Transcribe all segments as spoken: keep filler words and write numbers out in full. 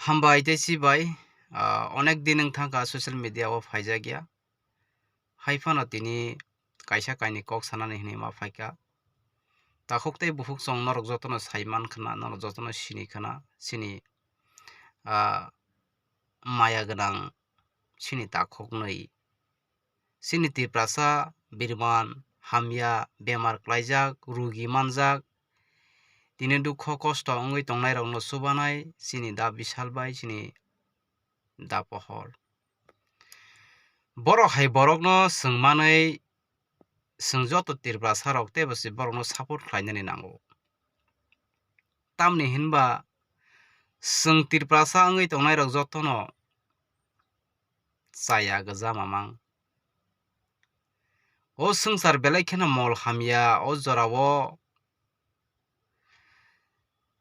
Hambai tei chibai, ah, onek din wng thangkha social media o phaijakya. Hai phano tini kaisa kainwi kok sanani hinwi ma phaikha. Takhuk tei bukhuk chwng norok jotono sai man khna, norok jotono sini khna, chini, ah, maya gwnang chini takhuknwi. Chini Tiprasa biriman hamya bemar klaijak, rugi manjak, tini dukho kosto wngwi tongnairokno chubanai chini da Bishal bai chini da Pohor. Borok hai borokno swngmanwi chwng joto Tiprasarok teibo se borokno support khlainani nango. Tamni hinba chwng Tiprasa wngwi tongnairok jotono chaya gwja mamang. O swngchar belai kheno mol hamya, o jorao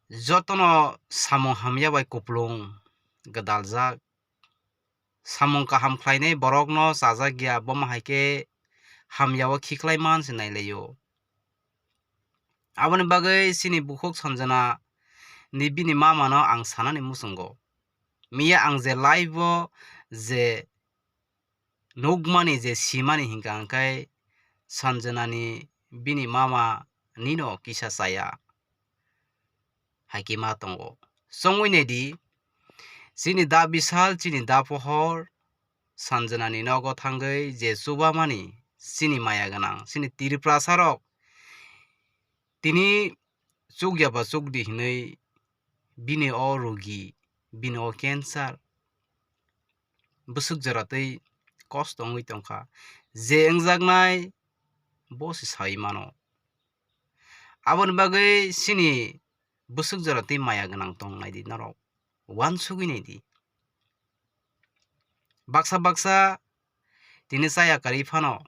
jotono samung hamya bai kuplung gwdaljak. Samung kaham khlainai borokno chajakya, bomo hai khe hamyao khiklai man se nailaio. Aboni bagwi chini bukhuk Sanjana ni bini mama no ang sanani muchungo. Miya ang je live o je nukmani je simani hinkha hwnkhe Sanjana ni bini mama nino kisa chaya. Hai khe ma tongo. Chongwi naidi, chini da Bishal, chini da Pohor, Sanjana ni nogo thangwi je chubamani, chini maya gwnang, chini Tiprasarok tini chukya ba chukdi hinwi bini o rugi, bini o cancer, bwswk jora tei kosto wngwi tongkha. Je wngjaknai bo se sai mano. Aboni bagwi chini bwswk jora tei maya gwnang tong naidi norok. Uansugwi naidi. Baksa baksa tini chaya karwi phano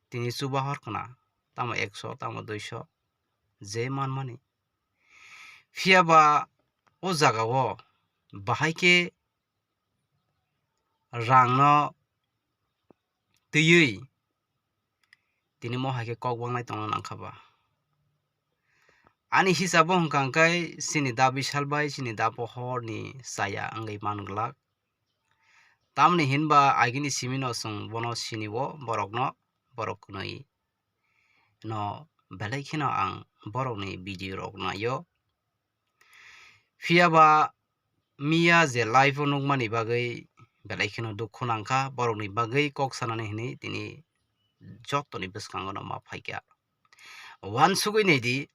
tini chuba hor khna, tamo ekso, tamo duiso, je manmani. Phiya ba o jagao bahai khe rangno twiwi tini mo hai khe kok banglai tongna nangkha ba. Ani hisabo hwnkha hwnkhe chini da Bishal bai chini da Pohor ni chaya wngwi man glak. Tamni hinba agini simi no chwng bono sini o borokno, borok kwnwi no belai kheno ang borokni video rok naio. Phiya ba miya je live o nukmani bagwi belai kheno dukhu nangkha, borokni bagwi kok sanani hinwi tini jotoni bwskango no ma phaikha. Uansugwi naidi,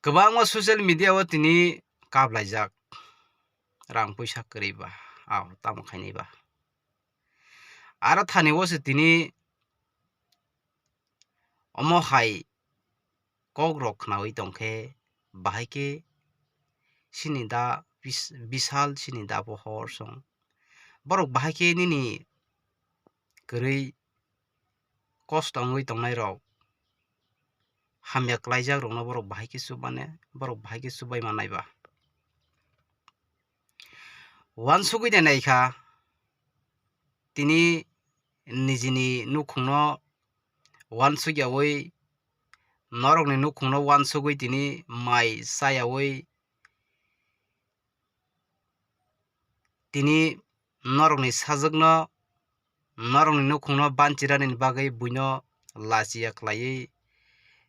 kwbangma social media o tini kaplaijak, rang puisa kwrwi ba, ah, tamo khainai ba. Aro thani o se tini omo hai kok rok khnawi tongkhe, bahai khe chini da Bis-, Bishal chini da Pohor song. Borok bahai khe nini kwrwi kosto wngwi tongnai rok, hamya klaijak rokno borok bahai khe chubane, borok bahai khe chubai mannai ba. Uansugwi de naikha, tini nijini nukhungno uansukyawi, norokni nukhungno uansugwi tini mai chayawi, tini norokni sajwkno, norokni nukhungno banchirani bagwi buino lachiya khlaiwi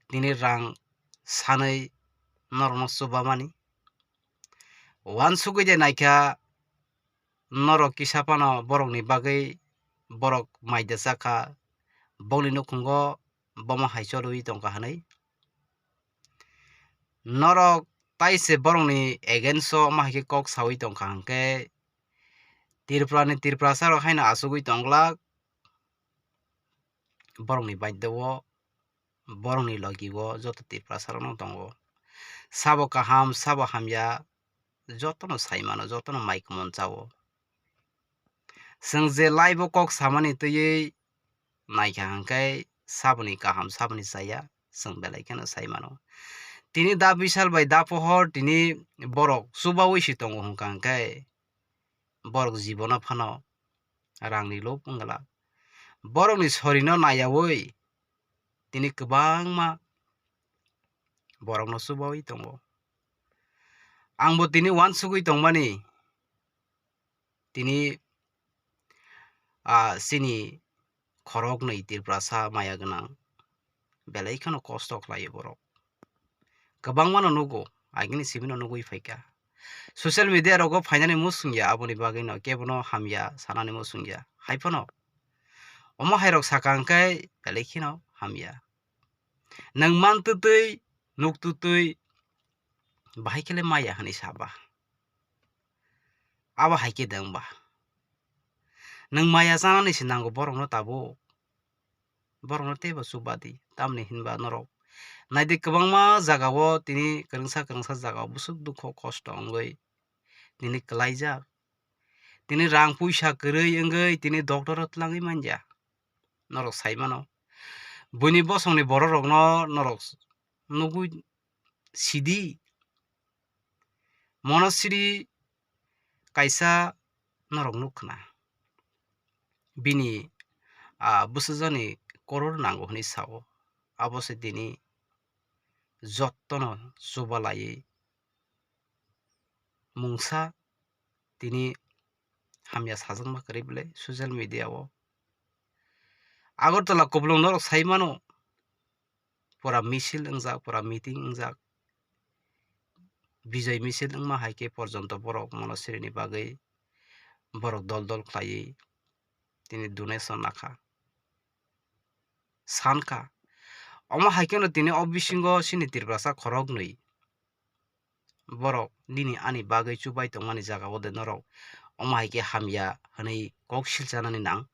tini rang sanwi norokno chubamani. Uansugwi de naikha, norok kisa phano borokni bagwi borok mai da chakha, bongni nukhungo bomo hai choliwi tongkha hwnwi. Norok taise borokni against o omo hai khe kok sawi tongkha hwnkhe, Tripura ni Tiprasa rok haino achugwi tongglak, borokni baidya o, borokni logi o joto Tiprasa rok no tongo. Sabo kaham, sabo hamya, jotono sai mano, jotono mai kwmon chao. Chwng je live o kok samani twiwi naikha hwnkhe saboni kaham, saboni chaya, chwng belai kheno sai mano. Tini da Bishal bai da Pohor tini borok chubawi se tongo hwnkha hwnkhe borok jibono phano rangni lob wngla. Borokni sorino nayawi tini kwbangma borokno chubawi tongo. Ang bo tini uansugwi tongmani, tini, ah, chini khoroknwi Tiprasa maya gwnang belai kheno kosto khlaio borok. Kwbangmano nugo, agini simi no nugwi phaikha. Social media rogo phainani muchungya, aboni bagwino kebono hamya sanani muchungya. Haiphano omo hairok saka hwnkhe belai kheno hamya. Nwng man twtwi, nuk twtwi, bahai khe le maya hwnwi saba. Abo hai khe de wngba? Nwng maya chanani se nango borokno tabuk. Borokno teibo chubadi, tamni hinba norok naidi kwbangma jagao tini kwrwngsa kwrwngsa jagao bwswk dukho kosto wngwi tini kwlaijak. Tini rang puisa kwrwi wngwi tini doctor o twlangwi manya. Norok sai mano. Buini bosongni bororokno norok nugwi sidi. Monosri kaisa norok nuk khna. Bini, ah, bwsajani koror nango hwnwi sao. Abo se tini jottono chubalaiwi mungsa tini hamya sajakma kwrwi belai social media o. Agartala kupulung norok sai mano, pura misil wngjak, pura meeting wngjak, bijoi misil wngma hai khe porjonto borok Monosrini bagwi borok dol dol khlaiwi tini donation nakha, sankha. Omo hai kheno tini o bisingo chini Tiprasa khoroknwi borok nini ani bagwi chubai tongmani jagao de norok omo hai khe hamya hwnwi kok silchanani nang?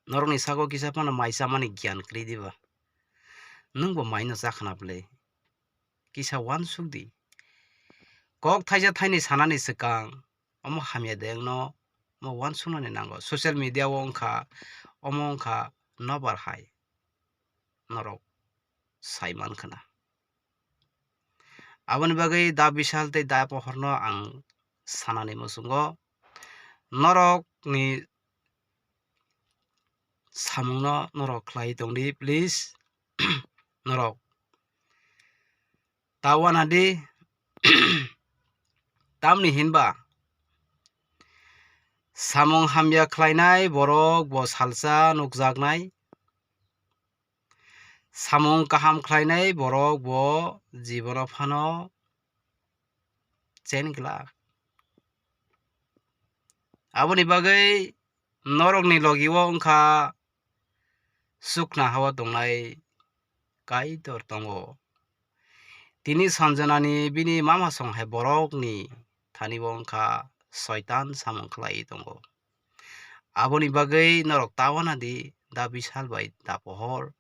Norokni sago kisa phano mai chamani giyan kwrwi diba? Nwngbo maino chakhna bwle? Kisa uansuk di. Kok thaisa thaini sanani swkang omo hamya de wngno omo uansuknani nango. Social media o wngkha, omo wngkha nobar hai norok sai man khna. Aboni bagwi Da Bishal tei Da Pohorno ang sanani muchungo, norokni samungno norok khlai tongdi, please. Norok ta uanadi. Tamni hinba samung hamya khlainai borok bo salsa nukjaknai. Samung kaham khlainai borok bo jibono phano chen glak. Aboni bagwi norokni logi o wngkha chukna hao tongnai Kaitor tongo. Tini Sanjanani bini mama song hai borokni thani o wngkha Soitan samung khlai tongo. Aboni bagwi norok ta uanadi, Da Bishal bai Da Pohor.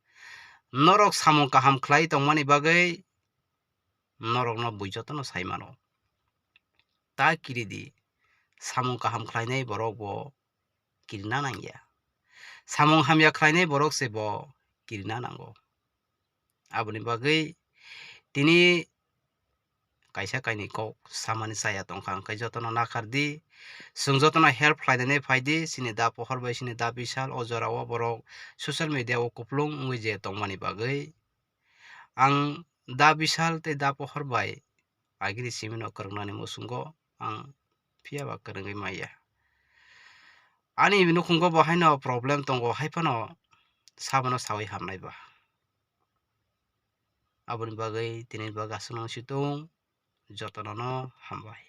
Norok samung kaham khlai tongmani bagwi norokno bui jotono sai mano. Ta kiridi, samung kaham khlainai borok bo kirina nangya. Samung hamya khlainai borok se bo kirina nango. Aboni bagwi tini kaisa kainwi kok samani chaya tongkha, hwnkhe jotono nakardi. Chwng jotono help khlainani phaidi, chini Da Pohor bai chini Da Bishal o jorao borok social media o kupulung wngwi je tongmani bagwi. Ang Da Bishal tei Da Pohor bai agini simino kwrwngnani muchungo ang phiya ba kwrwngwi maya. Ani nukhungo bo haino problem tongo, hai phano sabono sawi hamnai ba. Aboni bagwi tini bagwi aswk nang situng, jotono no hambai.